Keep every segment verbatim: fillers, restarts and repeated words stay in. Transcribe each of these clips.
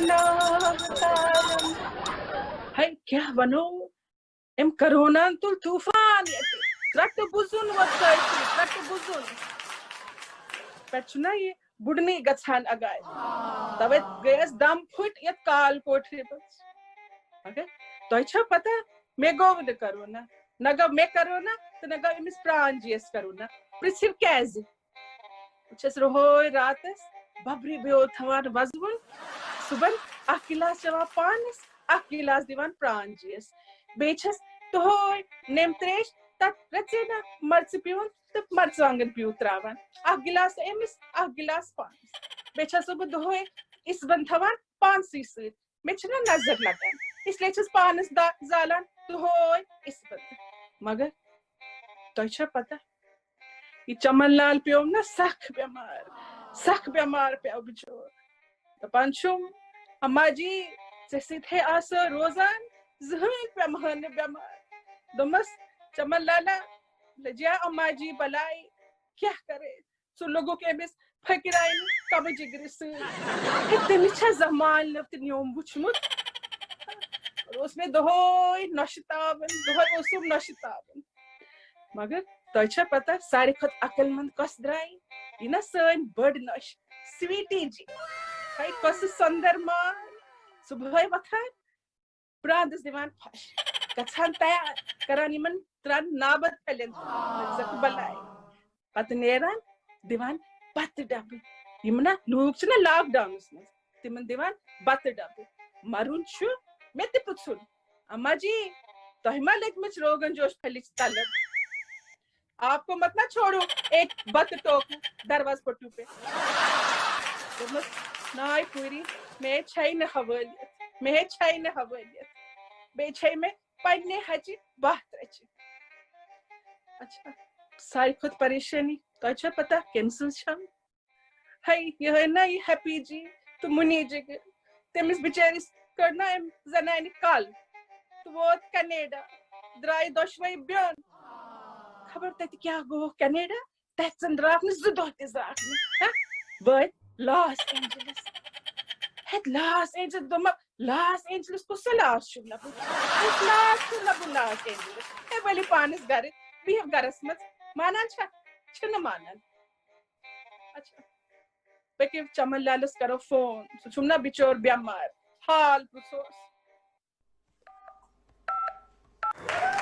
ناو تارن۔ ہے، کیٛاہ وَنو؟ أمۍ کروناہن تُل طوفان ییٚتہِ۔ ترٛٹہٕ بُزُن وۄتھ سٲرسٕے، ترٛٹہٕ بُزُن۔ پٮ۪ٹھ چھُنہ یہِ بُڈنٕے گژھان اگاے۔ توے گٔیَس دم پھٕٹۍ یَتھ کال کوٹھرِ منٛز۔ مگر تۄہہِ چھا پتہ، مےٚ گوٚو نہٕ کرونا۔ نہ گوٚو مےٚ کرونا تہٕ نہ گوٚو أمِس پران جیَس کرونا۔ پرٛژھِو کیٛازِ؟ بہٕ چھَس رۄہَے راتَس بَبرِ بیول تھاوان وَزوُن۔ صُبحن اَکھ گِلاس چٮ۪وان پانَس، اَکھ گِلاس دِوان پرٛان جِیَس۔ بیٚیہِ چھَس دۄہَے نٮ۪مہٕ ترٛیش تَتھ رَژے نہ مَرژٕ پیوٗنٛت تہٕ مَرژٕوانٛگَن پیوٗنٛت ترٛاوان۔ اَکھ گِلاس أمِس، اَکھ گِلاس پانَس۔ بیٚیہِ چھَسو بہٕ دۄہَے اِسبَن تھاوان پانسٕے سۭتۍ۔ مےٚ چھِنہ نظر لگان، اس لیے چھَس پانَس دا-، زالان دۄہَے اِسبَن۔ مگر تۄہہِ چھا پتہ، یہِ چمن لال پیوٚو نہ سخ بٮ۪مار، سخ بٮ۪مار پیوٚو بِچور۔ دَپان چھُم، "اما جی، ژےٚ سۭتۍ ہے آسو روزان، زٕہٕنۍ پیٚمہٕ ہا نہٕ بٮ۪مار۔" دوٚپمَس، "چمن لالا، لٔجیا اما جی بلاے، کیٛاہ کرے؟ ژٕ لوٚگُکھ أمِس فقیٖراینہِ کبہٕ جگرِ سۭتۍ۔ ہے، تٔمِس چھا زانٛہہ مالنیو تہٕ نیوم وُچھمُت؟" اوس مےٚ دۄہَے نۄشہِ تاوان، دۄہَے اوسُم نۄشہِ تاوان۔ مگر تۄہہِ چھا پتہ، ساروی کھۄتہٕ عقل مند کۄس درٛاے؟ یہِ نا سٲنۍ بٔڑ نۄش، سویٖٹی جی۔ ہے، کۄسہٕ سۄندر ماے۔ صُبحٲے وۄتھان، برٛانٛدَس دِوان پھش، گژھان تیار، کران یِمن ترٛن نابد پھلٮ۪ن ہُنٛد زکہٕ بلاے۔ پتہٕ نیران، دِوان بتہٕ ڈبہٕ۔ یِم نا لوٗکھ چھِنہ لاک ڈاونس منٛز، تِمن دِوان بتہٕ ڈبہٕ۔ مرُن چھُ، مےٚ تہِ پرٛژھُن، "اما جی، تۄہہِ ما لٔجمٕژ روغن جوش پھلِچ طلب؟ آپ کو مت نہ چھوڑو ایک بتہٕ ٹوکہٕ دروازٕ پٹو پہ؟" دوٚپمَس، "ناے پوٗری، مےٚ چھے نہٕ حوٲلیت، مےٚ چھے نہٕ حوٲلیت۔ بیٚیہِ چھے مےٚ پننہِ ہچہِ باہ ترٛچہِ۔" اچھا، ساروی کھۄتہٕ پریشٲنی، تۄہہِ چھا پتہ کٔمۍ سٕنٛز چھم؟ ہے، یِہوٚے نہ یہِ ہیپی جی تہٕ مُنی جِگر۔ تٔمِس بِچٲرِس کٔڑ نہ أمۍ زنانہِ کل تہٕ ووت کینیڈا، درٛاے دۄشوَے بیوٚن۔ خبر تَتہِ کیٛاہ گوٚو کینیڈا، تَتہِ زَن درٛاکھ نہٕ زٕ دۄہ تہِ زاکھ نہٕ۔ ہہ؟ وٲتۍ لاس اینجلس۔ ہے، لاس اینجلس، دوٚپمَکھ، لاس اینجلس کُس سا لاس چھُ لَبُن؟ کُس لاس چھُ لَبُن لاس اینجلس؟ ہے، ؤلِو پانَس گَرٕ، بِہِو گَرَس منٛز۔ مانان چھا؟ چھِنہٕ مانان۔ اچھا، پٔکِو چمن لالس کرو فون، سُہ چھُم نا بِچور بٮ۪مار، حال پرٛژھوس۔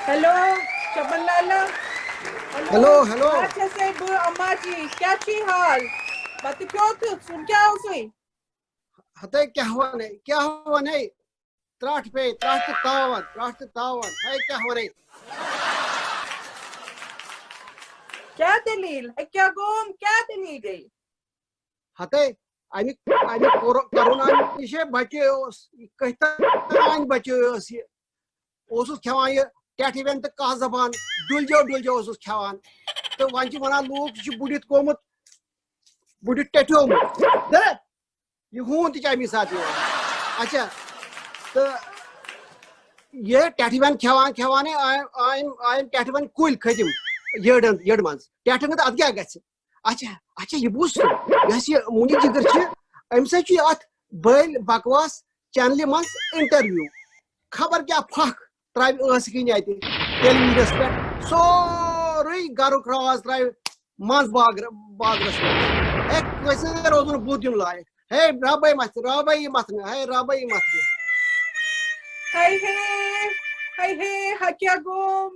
ہیلو، چمن لالا۔ Hello, hello. اچھا سے بہٕ اما جی، کیٛاہ چھُے حال؟ بتہٕ کھیوٚتھٕ؟ سیُن کیٛاہ اوسُے؟ ہتے کیٛاہ ونے، کیٛاہ ونے؟ ترٛٹھ پیٚیہِ، ترٛٹھ تہٕ تاوَن، ترٛٹھ تہٕ تاوَن۔ ہے، کیٛاہ وَنَے؟ کیٛاہ دٔلیٖل؟ ہے، کیٛاہ گوٚوم؟ کیٛاہ دٔلیٖل گٔے؟ ہتے، اَمہِ، اَمہِ کورو-، کرونا نِش ہے بچے اوس، یہِ کٔہۍ تام بچے اوس یہِ۔ اوسُس کھٮ۪وان یہِ ٹٮ۪ٹھِ وٮ۪ن تہٕ کَہہ زبان، ڈُلجو ڈُلجو اوسُس کھٮ۪وان۔ تہٕ وۄنۍ چھِ وَنان لوٗکھ، یہِ چھُ بُڈِتھ گوٚمُت، بُڈِتھ ٹٮ۪ٹھیومُت۔ دَرا، یہِ ہوٗن تہِ چھُ اَمی ساتہٕ یِوان۔ اچھا، تہٕ یہِ ٹٮ۪ٹھِ وٮ۪ن کھٮ۪وان کھٮ۪وانٕے آیہِ، آیہِ، آیہِ ٹٮ۪ٹھِ وٮ۪ن کُلۍ کھٔتۍ یِم یٔڈن، یٔڈ منٛز۔ ٹٮ۪ٹھِ وٮ۪ن، اَتھ کیٛاہ گژھِ؟ اچھا، اچھا، یہِ بوٗز ژٕ، یۄس یہِ مُنہِ جِگر چھِ، أمۍ سۭتۍ چھُ یہِ اَتھ بٔلۍ بکواس چینلہِ منٛز انٹرویو۔ خبر کیٛاہ پھکھ ترٛاوِ ٲسہٕ کِنۍ اَتہِ ٹیلی ویجنس پٮ۪ٹھ۔ سورُے گرُک راز ترٛاوِ منٛز باغ-، بازرس منٛز۔ ہے، کٲنٛسہِ نہٕ روزُن بُتھ دیُن لایق۔ ہے، ربے متھ، ربے یہِ متھ نہٕ، ہے، ربے یہِ متھ نہٕ۔ ہے ہے، ہے ہے، ہا کیٛاہ گوٚو؟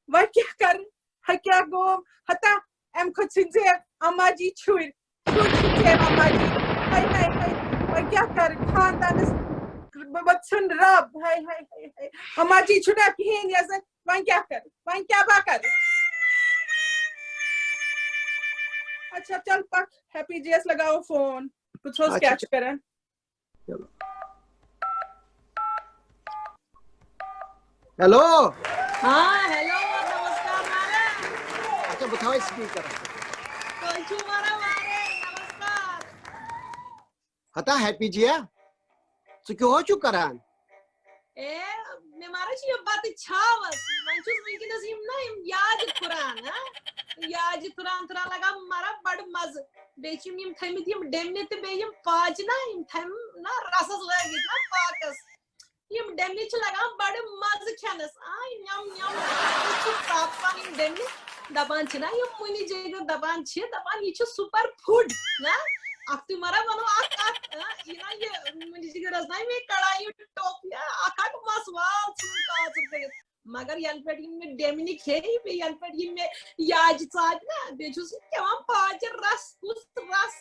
وۄنۍ کیٛاہ کرٕ؟ ہا کیٛاہ گوٚو؟ ہتا، اَمہِ کھۄتہٕ ژھٕنۍ زِ اما جی چھُرۍ۔ چھُرۍ ژھٕنۍ زِ اَمہِ اما جی۔ ہے ہے ہے، وۄنۍ کیٛاہ کرٕ؟ خاندانس بہٕ، بہٕ ژھٕن رب۔ ہے ہے ہے ہے۔ اما جی چھُنہ کِہیٖنۍ یَزَن، وۄنۍ کیٛاہ کرٕ؟ وۄنۍ کیٛاہ با کرٕ؟ اچھا، چل پکھ، ہیپی جی یَس لگاو فون، پرٛژھوس اچھا، کیٛاہ چھُ کران۔ چلو۔ ہیلو۔ ہاں، ہیلو، نمسکار مہاراج۔ اچھا، بہٕ تھاوے سپیکرس پٮ۪ٹھ۔ تُہۍ چھِو ونان واریاہ، نمسکار۔ ہتا ہیپی جیا، ژٕ کیٛاہ چھُکھ کران؟ اے، مےٚ ما چھِ یہِ بَتہٕ چھاوَس۔ وۄنۍ چھُس وٕنکیٚنَس یِم نہ یِم یاد پھُران، ہا؟ یاد پھُران تھُران لگان مَران بَڑٕ مَزٕ۔ بیٚیہِ چھِ یِم، یِم تھٲیمٕتۍ یِم ڈیٚمنہِ تہٕ بیٚیہِ یِم پاجہِ نا، یِم تھٲیِم نا رَسَس لٲگِتھ نا پاکَس۔ یِم ڈیٚمنہِ چھِ لَگان بَڑٕ مَزٕ کھٮ۪نَس۔ آ، یَم، یَم، یَم۔ یہِ چھِ تاپان یِم ڈیٚمنہِ۔ دَپان چھِ نا یِم مُنہِ جِگر، دَپان چھِ، دَپان یہِ چھُ super food نا۔ اَکھتُے مَرا وَنو اَکھ کَتھ، آ، یہِ نا یہِ مُنہِ جِگر ٲس نا مےٚ کَڑان یہِ ٹوٚپھ یا اَکھ اَکھ مَس وال ژھُن کاژُر کٔرِتھ۔ مگر ینہٕ پٮ۪ٹھ یِم مےٚ ڈیٚمنہِ کھیٚیہِ، بیٚیہِ ینہٕ پٮ۪ٹھ یِم مےٚ یاجہِ ژاپہِ نا، بیٚیہِ چھُس یہِ کھٮ۪وان پاجہِ رَس، کُس رَس؟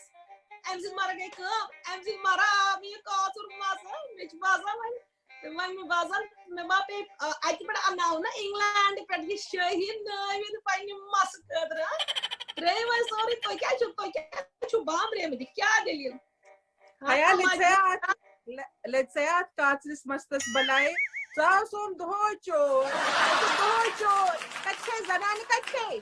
اَمہِ سۭتۍ مَرا گٔے کٲم، اَمہِ سۭتۍ مَرا آو مےٚ یہِ کاژُر مَزٕ۔ مےٚ چھُ باسان وۄنۍ، وۄنۍ مےٚ باسان مےٚ ما پیٚیہِ، آ، اَتہِ پٮ۪ٹھ اَنناوُن نا اِنگلینڈ پٮ۪ٹھ یہِ شٲہی نٲوِتھ پننہِ مَسہٕ خٲطرٕ، ہا؟ ترٛٲیِو وۄنۍ سورُے، تُہۍ کیٛاہ چھِو، تُہۍ کیٛاہ چھِو بامبریمٕتۍ، کیٛاہ دٔلیٖل؟ ہیا، لٔژیا اَتھ، لٔ-، لٔژیا اَتھ کاژرِس مستس بَلایہِ۔ ژاو سون دۄہے چور، ژٕ دۄہے چور۔ کَتہِ چھے زنانہٕ، کَتہِ چھے؟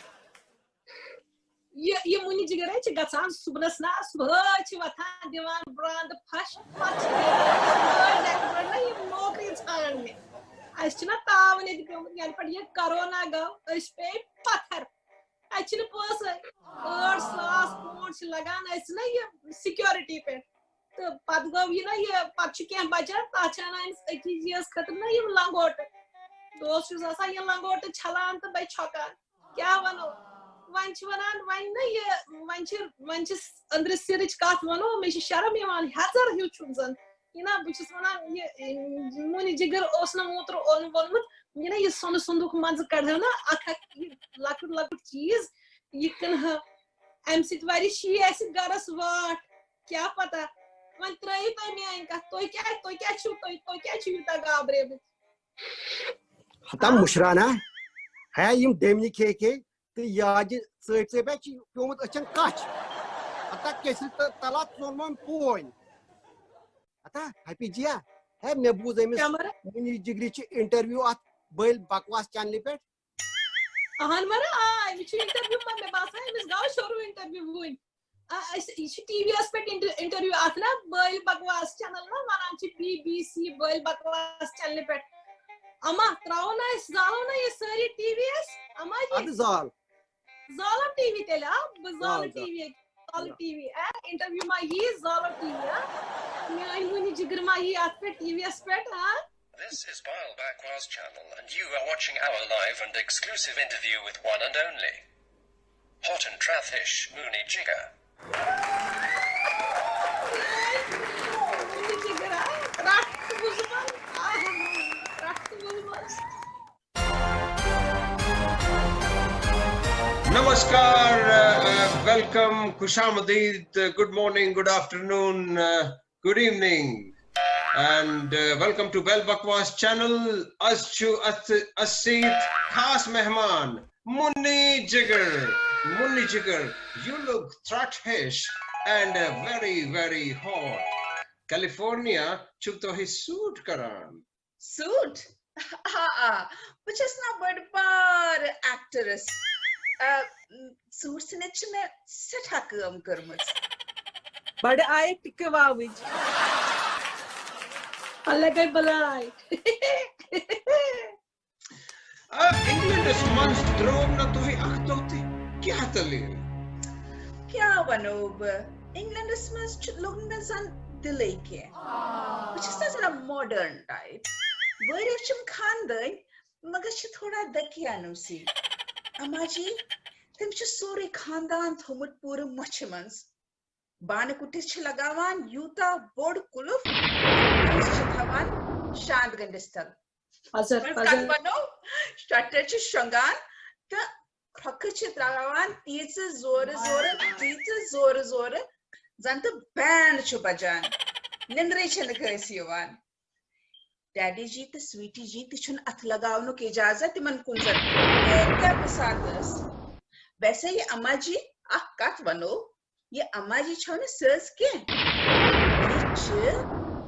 یہِ، یہِ مُنہِ جِگر ہے چھِ گژھان صُبحَس نا، صُبحٲے چھِ وۄتھان، دِوان برٛانٛد پھَش، پَتہٕ چھِ نیران صُبحٲے نٮ۪بر نا یِم نوکری ژھانٛڈنہِ۔ اَسہِ چھُنہ تاوَن ییٚتہِ پیوٚمُت، یَنہٕ پٮ۪ٹھ یہِ کرونا گوٚو، أسۍ پیٚیہِ پَتھر۔ اَتہِ چھِنہٕ پونٛسَے۔ ٲٹھ ساس پونٛڈ چھِ لَگان اَسہِ نہ یہِ security پٮ۪ٹھ۔ تہٕ پَتہٕ گوٚو یہِ نہ یہِ، پَتہٕ چھُ کینٛہہ بَچان، تَتھ چھِ اَنان أمِس أکِس جِیَس خٲطرٕ نہ یِم لنگوٹہٕ۔ دوس چھُس آسان یہِ لنگوٹہٕ چھَلان تہٕ بیٚیہِ چھۄکان۔ کیٛاہ وَنو؟ وۄنۍ چھِ وَنان، وۄنۍ نہ یہِ، وۄنۍ چھِ، وۄنۍ چھِ أنٛدرٕ سِرٕچ کَتھ وَنو، مےٚ چھِ شرم یِوان، ہٮ۪ژر ہیوٗ چھُم زَن۔ یہِ نہ، بہٕ چھُس وَنان، یہِ، یہِ، مُنہِ جِگر اوس نہ اوترٕ اوٚن ووٚنمُت، یہِ نہ، یہِ سۄنہٕ صندوٗق منٛزٕ کَڑہو نہ اَکھ اَکھ یہِ لۄکُٹ لۄکُٹ چیٖز، یہِ کٕنہٕ ہا۔ اَمہِ سۭتۍ وَرِ شی اَسہِ گَرَس واٹھ، کیٛاہ پَتہ۔ وۄنۍ ترٛٲیِو تُہۍ میٛٲنۍ کَتھ، تُہۍ کیٛاہ، تُہۍ کیٛاہ چھِو، تُہۍ، تُہۍ کیٛاہ چھِو یوٗتاہ گابریمٕتۍ؟ ہتا مُشرانا، ہے، یِم ڈیٚمنہِ کھے کھے تہٕ یاجہِ ژٲپۍ ژٲپۍ چھِ پیومُت أچھن کچھ۔ ہتا کیسہِ تہٕ تلا ژوٚنمُن پونۍ۔ ہتا حفیظ جیا، ہے، مےٚ بوٗز أمِس کیٛاہ مگر؟ مُنی جگری چھِ interview اتھ بٔلۍ بکواس چینلہِ پٮ۪ٹھ۔ اہن مگر، آ، أمِس چھُ interview، مگر مےٚ باسان أمِس گوٚو شروٗع interview وُنۍ۔ آ، أسۍ، یہِ چھُ ٹی وی یَس پٮ۪ٹھ انٹر-، interview اکھ نا، بٲیِل بکواس channel نا، وَنان چھِ بی بی سی بٲیِل بکواس channel پٮ۪ٹھ۔ اما، ترٛاوو نا أسۍ، زالو نا یہِ سٲری ٹی وی یَس؟ اما جی۔ اَدٕ زال۔ زالو ٹی وی تیٚلہِ، آ، بہٕ زالہٕ زال، زال۔ ٹی وی، زالہٕ زال۔ ٹی وی، آ، interview ما یی، زالو ٹی وی، آ۔ میٛٲنۍ مُنہِ جِگر ما یی اَتھ پٮ۪ٹھ، ٹی وی یَس پٮ۪ٹھ، آ۔ This is Bile Bakwas channel and you are watching our live and exclusive interview with one and only Hot and Trathish Mooney Jigger. Namaskar, uh, uh, welcome, Khushamdeed, uh, good morning, good afternoon, uh, good evening, and uh, welcome to Bell Bakwas channel. از چھُ اتھ، از سۭتۍ خاص مہمان money جگر۔ Money جگر، you look Trathish and uh, very, very hot. California چھُ تۄہہِ suit کران۔ Suit؟ آ، آ، بہٕ چھَس نا بٔڑ بار actress۔ آ، suit سٕنٛدِ چھِ مےٚ سٮ۪ٹھاہ کٲم کٔرمٕژ۔ بڑٕ آیہِ ٹِکہٕ واوٕج۔ اللہ گٔے بلاے۔ آ، انگلینڈس منٛز درٛاو نہٕ تُہۍ اکھ دۄہ تہِ، کیٛاہ دٔلیٖل؟ کیٛاہ وَنو بہٕ؟ انگلینڈس منٛز چھُ، لوٚگ نہٕ مےٚ زن دِلٕے کینٛہہ۔ بہٕ چھَس نہ زن modern type۔ واریاہ چھِم خاندٲنۍ، مگر چھِ تھوڑا دقیانوسی۔ اما جی، تٔمۍ چھُ سورُے خاندان تھوٚومُت پوٗرٕ مۄچھِ منٛز۔ بانہٕ کُٹھِس چھِ لگاوان یوٗتاہ بوٚڑ قُلُف، أسۍ چھِ تھاوان شاند گٔنٛڈِس تل۔ اظہر، وۄنۍ اظہر۔ کتھ ونو، شٹر چھِ شۄنٛگان تہٕ کھۄکھٕ چھِ تراوان تیٖژٕ زورٕ زورٕ، تیٖژٕ زورٕ زورٕ، زن تہٕ band چھُ بجان۔ نِندرٕے چھنہٕ کٲنٛسہِ یِوان۔ ڈیڈی جی تہٕ سویٹی جی تہِ چھُنہٕ اتھٕ لگاونُک اجازت تِمن کُن زن۔ ہے، کیٛاہ بساط ٲس۔ ویسے یہِ اما جی، اکھ کتھ ونو، یہِ اما جی چھو نہٕ سٕژ کینٛہہ۔ یہِ چھِ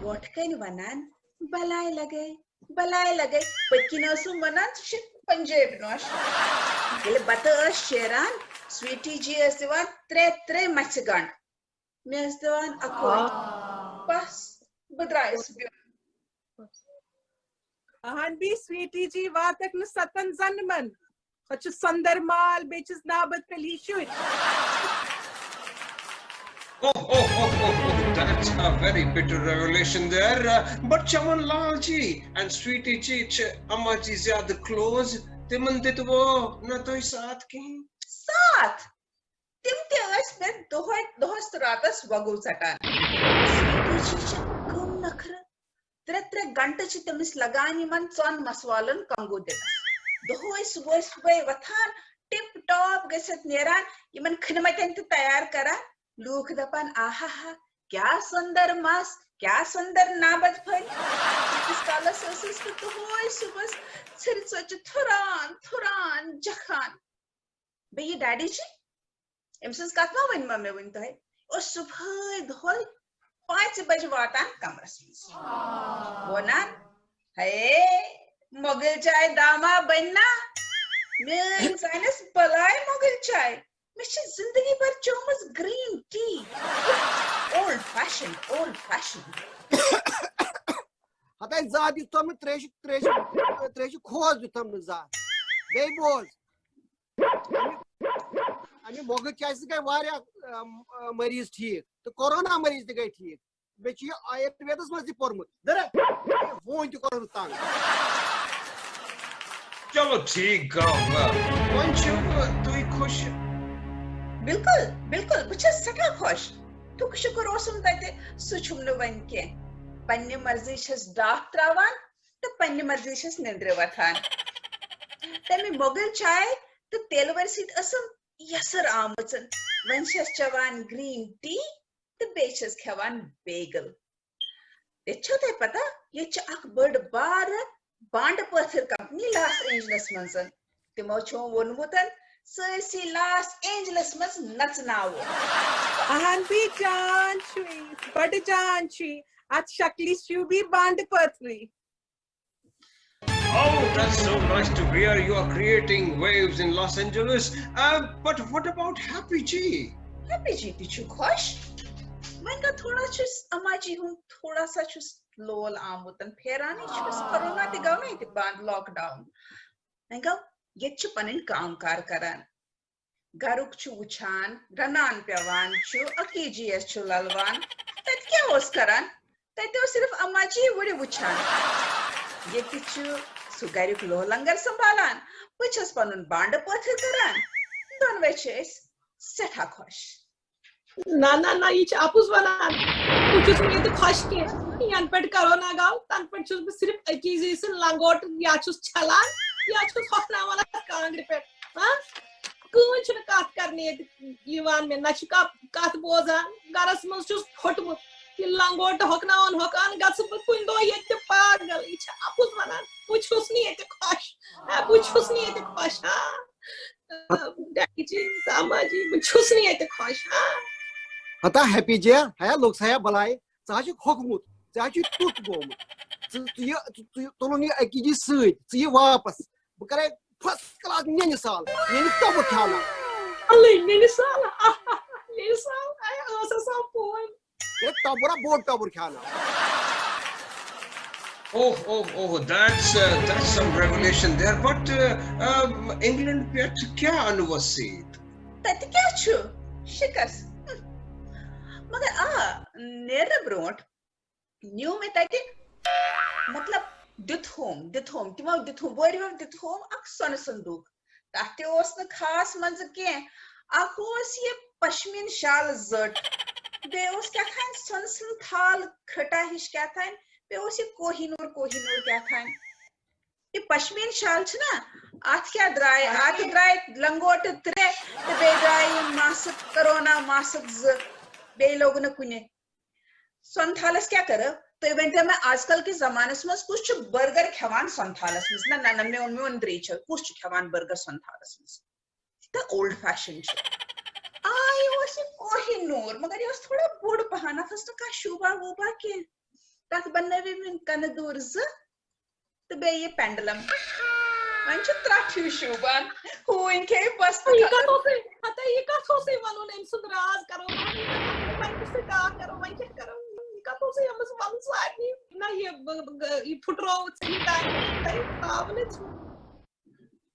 برونٛٹھ کنہِ ونان، "بلاے لگے، بلاے لگے۔" پٔتۍ کِنۍ ٲسٕم ونان، "ژٕ چھکھ پنجٲبۍ نوش۔" ییٚلہِ بتہٕ ٲس شیران، سویٹی جی ٲس دِوان ترٛےٚ ترٛےٚ مژھِ گنٛڈ۔ مےٚ ٲس دِوان اکوے۔ آ۔ بس، بہٕ درٛایس بیوٚن۔ اہن بی سویٹی جی واتکھ نہٕ ستن زنمن۔ ہۄ چھِ سۄندر مال، بیٚیہِ چھِس نابد علی شُرۍ۔ Oh, oh, oh, oh, oh, that's a very bitter revelation there. Uh, but چمن لال جی and sweetie جی چھِ اما جی زیادٕ close. تِمن دیُتوٕ نہٕ تُہۍ ساتھ کِہیٖنۍ؟ ساتھ؟ تِم تہِ ٲسۍ مےٚ دۄہے دۄہس تہٕ راتس وۄگُل ژٹان۔ سویٹی جی چھِ کم نکھرٕ۔ ترٛےٚ ترٛےٚ گنٹہٕ چھِ تٔمِس لگان یِمن ژۄن مسوالن کنگو دِنس۔ دۄہے صبحٲے صبحٲے وۄتھان، ٹِپ ٹاپ گٔژھِتھ نیران، یِمن کھٔنمتٮ۪ن تہِ تیار کران۔ لوٗکھ دپان، آہا ہا، کیٛاہ سۄندر مس، کیٛاہ سۄندر نابد پھٔلۍ۔ ییٖتِس کالس ٲسٕس بہٕ دۄہے صُبحس ژھرِ ژۄچہِ تھُران تھُران جکھان۔ بیٚیہِ ڈیڈی جی، أمۍ سٕنٛز کتھ ما ؤنۍ ما مےٚ وٕنۍ تۄہہِ؟ اوس صُبحٲے دۄہے پانٛژِ بجہِ واتان کمرس منٛز، ونان، ہے، مۄغل چاے داما بنہِ نا؟ میٲنۍ زنس بلاے مۄغل چاے۔ مےٚ چھِ زندگی بھر چٲمٕژ green tea۔ Old fashioned, old fashioned۔ ہتاے زیادٕ دیُتتھم نہٕ تریشہِ تریشہِ تریشہِ کھوژ دیُتتھم نہٕ زانٛہہ۔ بیٚیہِ بوز، امہِ مۄغل چایہِ سۭتۍ گٔے واریاہ، ام، ام، مریض ٹھیٖک تہٕ کورونا مریض تہِ گٔے ٹھیٖک۔ مےٚ چھُ یہِ آیُرویدس منٛز تہِ پوٚرمُت۔ درا، یہِ ہوٗنۍ تہِ کوٚرُن تنگ۔ چلو ٹھیٖک گوٚو، وۄنۍ چھِو تُہۍ خۄش؟ بِلکُل، بِلکُل، بہٕ چھَس سٮ۪ٹھاہ خۄش۔ تُک شُکُر اوسُم تَتہِ، سُہ چھُم نہٕ وۄنۍ کینٛہہ۔ پننہِ مرضی چھَس ڈاکھ تراوان تہٕ پننہِ مرضی چھَس نِندرِ وۄتھان۔ تَمہِ مۄغل چاے تہٕ تیلہٕ ؤرۍ سۭتۍ ٲسٕم یَسٕر آمٕژ۔ وۄنۍ چھَس چٮ۪وان green tea تہٕ بیٚیہِ چھَس کھٮ۪وان bagel۔ ییٚتہِ چھو تۄہہِ پتہ، ییٚتہِ چھِ اکھ بٔڑ بار بانڈٕ پٲتھٕر کمپنی لاس اینجلس منٛز۔ تِمو چھُ ووٚنمُت، سٲرسٕے لاس اینجلس منٛز نژناوو۔ اہن بی جان چھُے، بڑٕ جان چھُے۔ اتھ شکلہِ چھُ بی بانڈٕ پٲتھرٕے۔ Oh, that's so nice to hear. You are creating waves in Los Angeles. Uh, but what about Happy G? Happy G تہِ چھُ خۄش۔ وۄنۍ گوٚو تھوڑا چھُس اما جی ہُنٛد تھوڑا سا چھُس لول آمُت، پھیرانٕے چھُس۔ کورونا تہِ گوٚو نہ ییٚتہِ بنٛد، lockdown۔ وۄنۍ گوٚو ییٚتہِ چھِ پنٕنۍ کٲم کار کران، گرُک چھُ وٕچھان، رنان پیوان چھُ، اکی جی یس چھُ للوان۔ تتہِ کیٛاہ اوس کران؟ تتہِ اوس صرف اما جی وُرِ وٕچھان۔ ییٚتہِ چھُ سُہ گرُک لوہ لنگر سنبھالان، بہٕ چھَس پنُن بانڈٕ پٲتھٕر کران۔ دۄنوے چھِ أسۍ سٮ۪ٹھاہ خۄش۔ نہ نہ نہ، یہِ چھِ اپُز ونان۔ بہٕ چھُس نہٕ ییٚتہِ خۄش کینٛہہ۔ ینہٕ پٮ۪ٹھ کورونا گوٚو، تنہٕ پٮ۪ٹھ چھُس بہٕ صرف أکِس زِ سٕنٛدۍ لنگوٹ یا چھُس چھلان یا چھُس ہۄکھناوان اتھ کانٛگرِ پٮ۪ٹھ۔ ہاں؟ کٕہٕنۍ چھُنہٕ کتھ کرنہِ ییٚتہِ یِوان مےٚ، نہ چھُ کانٛہہ کتھ بوزان۔ گرس منٛز چھُس پھوٚٹمُت۔ یہِ لنگوٹ ہۄکھناوان ہۄکھان گژھٕ بہٕ کُنہِ دۄہ ییٚتہِ پاگل۔ یہِ چھِ اپُز ونان۔ بہٕ چھُس نہٕ ییٚتہِ خۄش۔ ہا، بہٕ چھُس نہٕ ییٚتہِ خۄش۔ ہا۔ ڈیڈی جی، داما جی، بہٕ چھُس نہٕ ییٚتہِ خۄش۔ ہا۔ ہتا ہیپی جیا، ہیا لوٚگ سا ہیا بلاے، ژٕ حظ چھُکھ ہوٚکھمُت، ژےٚ حظ چھُے توٚت گوٚمُت۔ ژٕ، ژٕ یہِ، ژٕ، ژٕ تُلُن یہِ أکِس جی سۭتۍ، ژٕ یہِ واپس۔ بہٕ کرے first class نینہِ سال، نینہِ توٚبہٕ کھیٛاوناو۔ الے، نینہِ سال، آہا، نینہِ سال، اے، ٲس آسان پوے۔ یہِ ٹۄبُرا بوٚڑ ٹۄبُر کھیٛاوناو۔ Oh, oh, oh, that's uh, that's some revelation there. But uh, um, England پٮ۪ٹھ کیٛاہ اَنوٕ سۭتۍ؟ تتہِ کیٛاہ چھُ؟ شِکس۔ مگر آ، نیرنہٕ برونٛٹھ نیوٗ مےٚ تتہِ، مطلب، دیُتہوم، دیُتہوم، تِمو دیُتہوم، بورِیو دیُتہوم اکھ سۄنہٕ صندوق۔ تتھ تہِ اوس نہٕ خاص منٛزٕ کینٛہہ۔ اکھ اوس یہِ پشمیٖن شال زٔٹ، بیٚیہِ اوس کیٛاہ تام سۄنہٕ سٕنٛز تھال کھٔٹا ہِش کیٛاہ تام، بیٚیہِ اوس یہِ کوہی نوٗر، کوہی نوٗر کیٛاہ تام۔ یہِ پشمیٖن شال چھُنہ، اتھ کیٛاہ درٛاے؟ اتھ درٛاے لنگوٹہٕ ترٛےٚ تہٕ بیٚیہِ درٛاے یِم ماسک، کرونا ماسک زٕ، بیٚیہِ لوٚگ نہٕ کُنہِ۔ سۄنہٕ تھالس کیٛاہ کٔرٕو؟ تُہۍ ؤنۍتو مےٚ، آز کل کِس زمانس منٛز کُس چھُ برگر کھٮ۪وان سۄنہٕ تھالس منٛز؟ نہ، نہ، نہ، میون، میون درٛے چھُ، کُس چھُ کھٮ۪وان برگر سۄنہٕ تھالس منٛز؟ یہِ تہٕ old fashion چھُ۔ آ، یہِ اوس یہِ کوہی نوٗر، مگر یہِ اوس تھوڑا بوٚڑ پہن، اتھ ٲس نہٕ کانٛہہ شوٗبا ووٗبا کینٛہہ۔ تتھ بنٲوِو وۄنۍ کنہٕ دوٗر زٕ تہٕ بیٚیہِ یہِ pendulum۔ وۄنۍ چھُ ترٛٹھ ہیوٗ شوٗبان، ہوٗنۍ کھیٚیہِ بستہٕ یہِ خٲطرٕ۔ کتھ اوسُے، ہتا یہِ کتھ اوسُے ونُن أمۍ سُنٛد راز کرو، وۄنۍ کُس تہٕ ڈاکھ کرو، وۄنۍ کیٛاہ کرو، یہِ کتھ اوسُے أمِس ونُن سارنٕے؟ نہ یہِ، بہٕ، بہٕ، یہِ پھُٹرووُتھ ژےٚ یہِ ٹایم، تۄہہِ تھاونہٕ ژٕ۔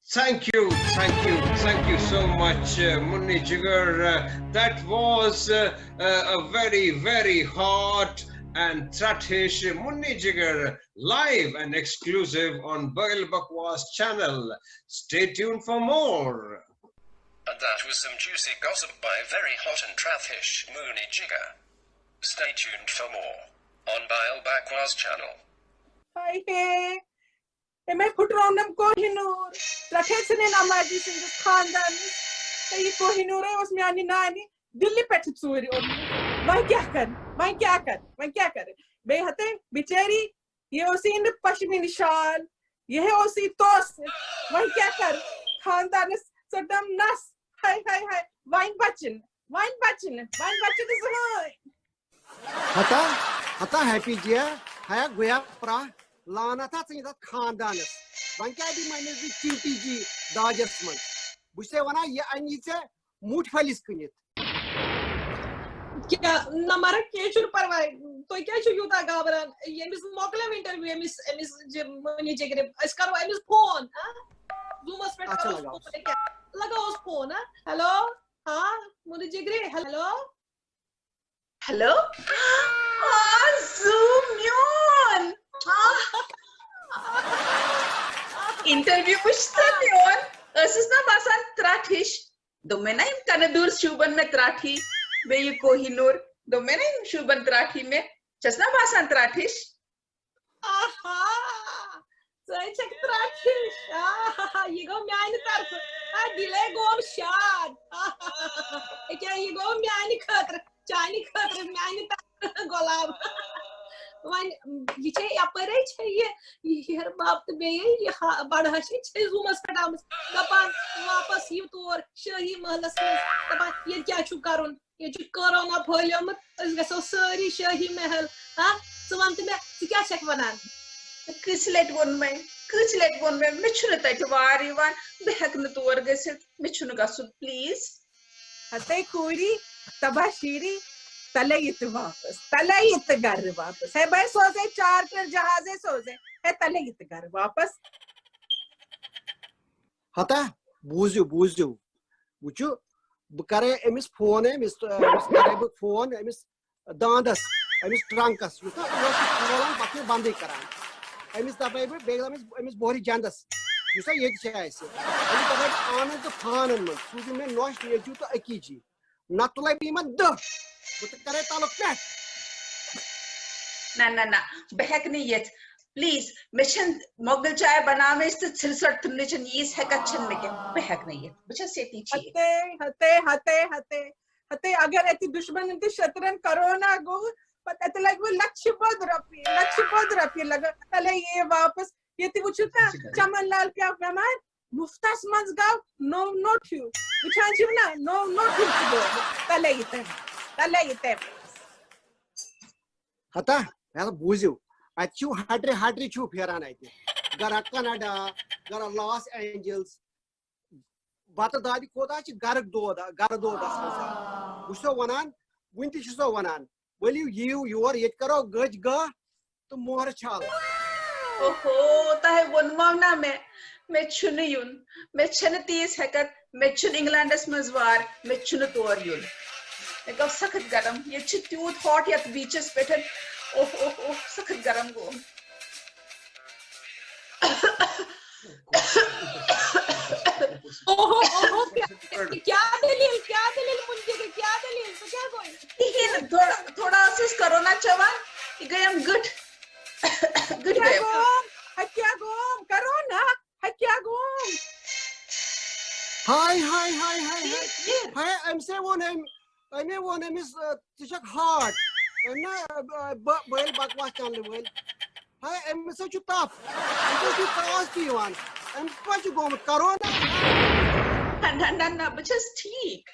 Thank you, thank you, thank you so much, uh, Munni Jigar. Uh, that was uh, uh, a very, very hot and tratish Munni Jigar live and exclusive on Bail Bakwas channel. Stay tuned for more. And that was some juicy gossip by very hot and tratish Munni Jigar. Stay tuned for more on Bail Bakwas channel. ہاے ہے، أمۍ پھُٹرٲونم کوہینور۔ ترٛٹھے ژھٕنٕنۍ اما جی سٕنٛدِس خاندانس۔ تہٕ یہِ کوہینورے اوس میانہِ نانہِ دِلہِ پٮ۪ٹھٕ ژوٗرِ اوٚنمُت۔ وۄنۍ کیٛاہ کرٕ؟ وۄنۍ کیٛاہ کرٕ؟ وۄنۍ کیٛاہ کرٕ؟ بیٚیہِ ہتے بِچٲری، یہِ اوسُے نہٕ پشمیٖنہٕ شال، یہِ ہے اوسُے توسہٕ۔ وۄنۍ کیٛاہ کرٕ؟ خاندانس ژٔٹنم نس۔ ہاے ہاے ہاے، وۄنۍ بچہِ نہٕ، وۄنۍ بچہِ نہٕ، وۄنۍ بچہِ نہٕ زٕہٕنۍ۔ ہتا ہتا ہیپی جیا، ہیا گویا پرا، لعنت ہا ژٕنہِ تتھ خاندانس۔ وۄنۍ کیٛاہ دِمہٕ أمِس بہٕ چیوٹی جی داجس منٛز؟ بہٕ چھُسے ونان، یہِ انہِ ژےٚ موٗٹھۍ پھٔلِس کٕنِتھ۔ کیٛاہ نہ مرا، کینٛہہ چھُنہٕ پرواے۔ تُہۍ کیٛازِ چھِو یوٗتاہ گابران؟ ییٚمِس مۄکلیو انٹرویو، أمِس أمِس جِ- مُنہِ جِگرِ، أسۍ کرو أمِس فون۔ ہاں، زوٗمس پٮ۪ٹھ اچھا، کرو لگاوس۔ فون۔ کیٛاہ لگاوس فون؟ ہاں، ہیلو، ہاں، مُنہِ جِگرِ، ہیلو۔ ہیلو۔ آ، زوٗ میون۔ آ۔ انٹرویو وٕچھ ژٕ میون۔ ٲسٕس نہ باسان ترٛٹھ ہِش؟ دوٚپ مےٚ نہ، یِم کنہٕ دوٗر شوٗبن مےٚ ترٛٹھ ہی۔ بیٚیہِ یہِ کوہی نوٗر۔ دوٚپ مےٚ نہ، یِم شوٗبن ترٛٹھ ہی مےٚ۔ چھَس نہ باسان ترٛٹھ ہِش؟ آہا، ژٕ چھکھ ترٛٹھ ہِش۔ آہا، یہِ گوٚو میانہِ طرفہٕ۔ آ، دِلے گوم شاد۔ آہا، ییٚکیٛاہ یہِ گوٚو میانہِ خٲطرٕ، چانہِ خٲطرٕ، میانہِ طرفہٕ گۄلاب۔ وۄنۍ یہِ چھے یپٲرے چھے یہِ، یہِ ہیرٕ بب تہٕ بیٚیہِ یہِ ہا-، بڑٕ ہش چھے زوٗمس پٮ۪ٹھ آمٕژ۔ دپان واپس یِیِو تور شٲہی محلس منٛز۔ دپان ییٚتہِ کیٛاہ چھُو کرُن؟ ییٚتہِ چھُ کورونا پھٔہلیومُت، أسۍ گژھو سٲری شٲہی محل۔ ہا، ژٕ وَن تہٕ مےٚ، ژٕ کیٛاہ چھَکھ وَنان؟ کٔژِ لٹہِ ووٚن مےٚ، کٔژِ لٹہِ ووٚن مےٚ، مےٚ چھُنہٕ تَتہِ وار یِوان، بہٕ ہٮ۪کہٕ نہٕ تور گٔژھِتھ، مےٚ چھُنہٕ گژھُن، پلیز۔ ہتے کوٗری، تباہ شیٖری، تلے یہِ تہِ واپس، تلے یہِ تہِ گرٕ واپس۔ ہے بھائی، سوزے چارٹر جہازے سوزے، ہے تلے یہِ تہِ گرٕ واپس۔ ہتا، بوٗزِو، بوٗزِو، وٕچھِو، بہٕ کرے أمِس فون، أمِس أمِس کرے بہٕ فون، أمِس داندس، أمِس ٹرنکس، یُس نہ اوس کھولان، پتہٕ چھُ بندٕے کران۔ أمِس دپے بہٕ، بیٚیہِ أمِس أمِس بوہرِ جندس، یُس نہ ییٚتہِ چھِ اَسہِ، أمِس دپے بہٕ آنن تہٕ فانن منٛز سوٗزِو مےٚ نۄش نیٚچوٗ تہٕ أکِجی، نہ تُلے بہٕ یِمن دٔہ، بہٕ تہِ کرے تلُک پٮ۪ٹھ۔ نہ نہ نہ، بہٕ ہٮ۪کہٕ نہٕ یِتھ، پلیز۔ مےٚ چھَنہٕ مۄغل چاے بناونٕچ تہٕ ژھِرِ ژھۄٹھ تُلنٕچ ییٖژ ہٮ۪کتھ چھَنہٕ مےٚ کینٛہہ، بہٕ ہٮ۪کہٕ نہٕ یِتھ، بہٕ چھَس ییٚتی ٹھیٖک۔ ہتے ہتے ہتے ہتے ہتے، اگر اتہِ دُشمنن تہٕ شترن کرونا گوٚو، پتہٕ اتہِ لگہِ وۄنۍ لچھِ بوٚد رۄپیہِ، لچھِ بوٚد رۄپیہِ لگان۔ تلے یہِ واپس، ییٚتہِ وٕچھِو نا، چمن لال پیوٚو بٮ۪مار، مُفتس منٛز گوٚو نوٚو نوٚٹ ہیوٗ۔ وٕچھان چھِو نا، نوٚو نوٚٹ ہیوٗ چھُ گوٚمُت۔ تلے یہِ تٔمۍ، تلے یہِ تٔمۍ۔ ہتا، ہتا بوٗزِو، اتہِ چھِو ہٹرِ ہٹرِ چھِو پھیران اتہِ۔ گرا کینیڈا، گرا لاس اینجلس۔ بتہٕ دادِ کوتاہ چھِ گرٕ دود، گرٕ دودس منٛز۔ بہٕ چھُسو ونان، وُنہِ تہِ چھُسو ونان، ؤلِو یِیِو یور، ییٚتہِ کرو گٔج گاہ تہٕ مۄہرٕ چھال۔ اوہو، تۄہہِ ووٚنمو نا مےٚ، مےٚ چھُنہٕ یُن، مےٚ چھَنہٕ تیٖژ ہٮ۪کتھ، مےٚ چھُنہٕ انگلینڈس منٛز وار، مےٚ چھُنہٕ تور یُن۔ مےٚ گوٚو سخت گرم، ییٚتہِ چھُ تیوٗت ہاٹ یتھ بیٖچس پٮ۪ٹھ۔ اوہ اوہ اوہ، سخت گرم گوٚو۔ اوہو، اوہو، کیٛاہ کیٛاہ دٔلیٖل، کیٛاہ دٔلیٖل مُنکِرِ، کیٛاہ دٔلیٖل، ژٕ کیٛاہ گوٚو؟ کِہیٖنۍ نہٕ، تھوڑا تھوڑا ٲسٕس کرونا چٮ۪وان، یہِ گٔیم گٔٹ۔ گٔٹ کیٛاہ گٔیم۔ گوٚو؟ ہا کیٛاہ گوٚو؟ کرونا؟ ہا کیٛاہ گوٚو؟ ہاے ہاے ہاے ہاے ہاے۔ ہاے، أمۍ سے ووٚن أمۍ، أمۍ ووٚن أمِس، آ، ژٕ چھکھ ہاٹ۔ أمۍ نا، آ، بہٕ بہٕ ییٚلہِ بکواس چنلہِ وٲلۍ۔ ہاے، أمِس حظ چھُ تپھ۔ أمِس حظ چھُ ژاس تہِ یِوان۔ أمِس ما چھُ گوٚمُت کرونا؟ نہ نہ نہ نہ، بہٕ چھَس ٹھیٖک۔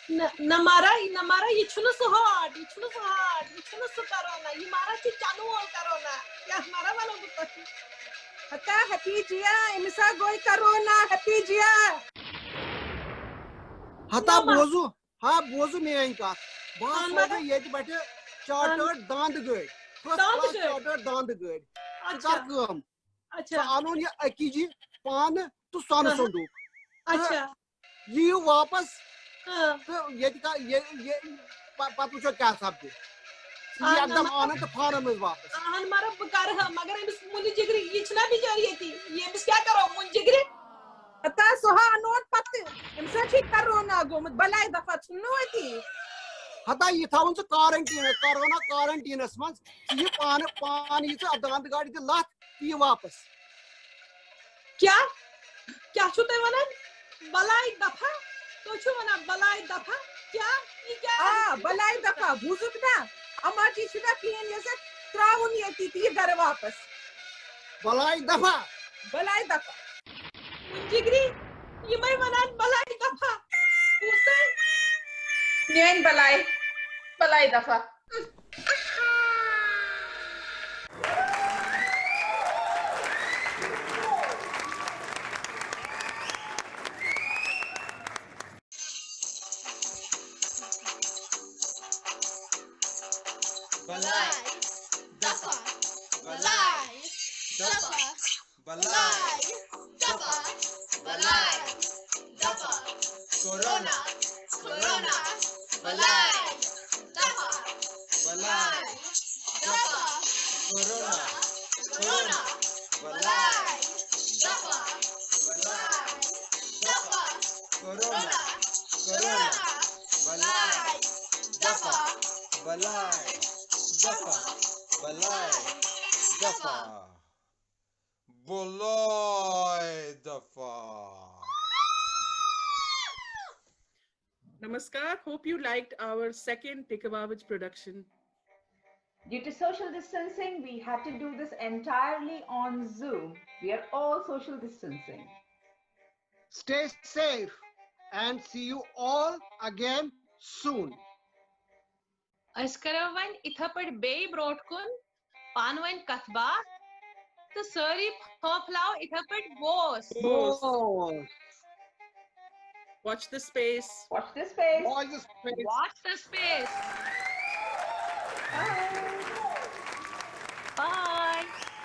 نہ نہ مارا، نہ مارا، یہِ چھُنہٕ سُہ ہاٹ، یہِ چھُنہٕ سُہ ہاٹ، یہِ چھُنہٕ سُہ کرونا، یہِ مارا چھُ چنہٕ وول کرونا۔ کیٛاہ مارا وَنو بہٕ تۄہہِ؟ ہتا ہیپی جیا، أمِس ہا گوٚو کرونا، ہیپی جیا۔ ہتا بوزو، ہا بوزو میٲنۍ کتھ۔ بہٕ ہا اہن سوزے ییٚتہِ پٮ۪ٹھٕ چارٹٲرڈ داند گٲڑۍ۔ فٔسٹ داند کلاس گٲڑۍ؟ چارٹٲرڈ داند گٲڑۍ۔ ژٕ اچھا۔ کر کٲم، ژٕ اچھا۔ انُن یہِ أکِجی پانہٕ تہٕ سۄنہٕ اہن۔ صندوٗق۔ اچھا۔ یِیِو واپس ہاں۔ تہٕ ییٚتہِ کا یہِ یہِ پَ- پَتہٕ وٕچھو کیٛاہ سَپدِ۔ ژٕ یہِ اہن اَکہِ دۄہ مطلب- اَنَن تہٕ فارم منٛز واپس۔ اہن مگر بہٕ کرٕ ہا، مگر أمِس مُلہِ جِگرِ، یہِ چھُنہ بِچٲرۍ ییٚتی، ییٚمِس کیٛاہ کرو مُلہِ جِگرِ؟ ہتا سُہ ہا اَنون پتہٕ، أمِس حظ چھُے کرونا گوٚمُت، بلاے دفعہ ژھُننو أتی۔ ہتا یہِ تھاوُن ژٕ کارنٹینس، کرونا کارنٹینس منٛز۔ ژٕ یہِ پانہٕ پان یہِ ژٕ داند گاڑِ دِ لتھ تہٕ یہِ واپس۔ کیٛاہ؟ کیٛاہ چھُو تُہۍ ونان؟ بلاے دفعہ؟ تُہۍ چھِو ونان بلاے دفعہ؟ کیٛاہ؟ یہِ کیٛاہ؟ آ، بلاے دفعہ، بوٗزُکھ نا؟ اما جی چھُنہ پین یزت تراوُن ییٚتی تہٕ یہِ گرٕ واپس۔ بلاے دفعہ۔ بلاے دفعہ۔ مُلہِ جِگرِ، یِمے ونان بلاے دفعہ۔ بوٗزتھٕ؟ میٲنۍ بلاے، بلاے دفعہ۔ بلاے دفعہ، بلاے دفعہ، بلاے دفعہ، بلاے دفعہ۔ کورونا، کورونا، بلاے دفعہ، بلاے دفعہ۔ کورونا، کورونا، بلاے دفعہ، بلاے دفعہ۔ کورونا، کورونا، بلاے دفعہ، بلاے دفعہ، بلاے دفعہ۔ بلاے دفعہ۔ Namaskar. Hope you liked our second Tikavavij production. Due to social distancing, we had to do this entirely on Zoom. We are all social distancing. Stay safe and see you all again soon. أسۍ کرو وۄنۍ یِتھے پٲٹھۍ بیٚیہِ برونٛٹھ کُن پانہٕ ؤنۍ کتھ باتھ تہٕ سٲری پھٲپھلاو یِتھے پٲٹھۍ Bose. Bose. Watch the space. Watch this space. Watch the space. Watch the space. Bye.